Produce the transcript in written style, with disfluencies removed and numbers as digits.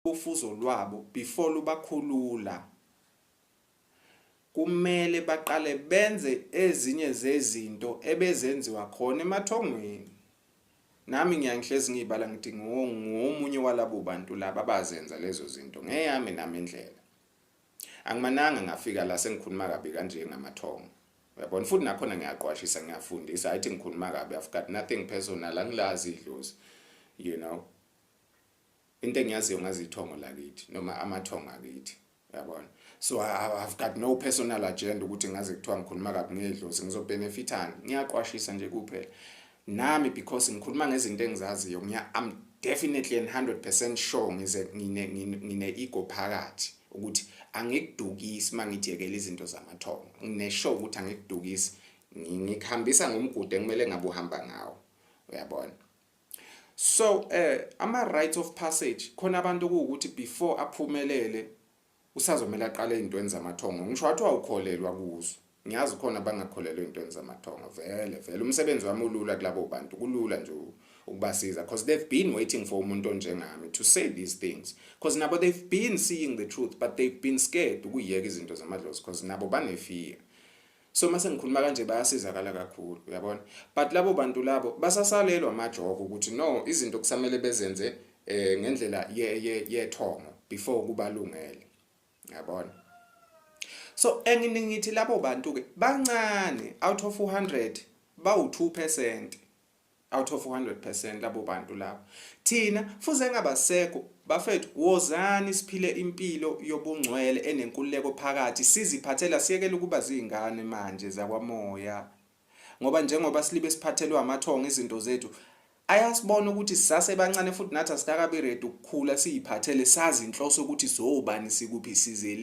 Ufuzo lwabo before lubakhulula kumele baqale benze ezinye zezinto ebezenziwa khona emathongweni. Nami ngiyangihlezi ngiyibala ngithi ngomunye walabo bantu laba abazenza lezo zinto ngeyami nami indlela. Angimananga ngafika la sengikhuluma kabi kanje ngamathongo. Uyabona futhi nakhona ngiyaqwashisa ngiyafundisa ayithi ngikhuluma kabi I've got nothing personal angilazi idlozi you know. Into engiyaziyo ngazi ithongo lakithi noma amathongo akithi uyabona. So I've got no personal agenda ukuthi ngaze kuthiwa ngikhuluma kabi ngedlozi ngizobenefithani. Ngiyaqwashisa nje kuphela. Nami because ngikhuluma ngezinto engizaziyo ngiya I'm definitely and 100% sure ngize ngine ngine ego phakathi ukuthi angikudukisi mangithi yekela izinto zamathongo. Ngine sure ukuthi angikudukisi ngikuhambisa ngomgudu ekumele ngabe uhamba ngawo. Uyabona? So ama rites of passage khona abantu kuwukuthi before aphumelele usazomela aqale ezintweni zamathongo ngisho wathi awukholelwa kuzo ngiyazi khona abangakholelwa ezintweni zamathongo vele vele umsebenzi wami ulula kulabo bantu kulula nje ukubasiza because they've been waiting for umuntu onjengami to say these things because nabo they've been seeing the truth but they've been scared ukuyeka izinto zamadlozi because nabo banefear. So mase ngikhuluma kanje bayasizakala kakhulu uyabona but labo bantu labo basasalelwa amajoko ukuthi no izinto kusamele bezenze ngendlela yethongo before kubalungele uyabona. So enginingithi labo bantu ke bancane out of 100 bawu 2% out of 100% labo bantu labo. Thina fuze ngabasekho bafethu wozani siphile impilo yobungcwele enenkululeko phakathi siziphathela siyekele ukuba zingane manje zakwamoya ngoba njengoba silibe siphathelwa amathongo izinto zethu ayasibona ukuthi sisasebancane futhi nathi asikakabi ready ukukhula siyiphathele sazi inhloso ukuthi sobani sikuphi sizele.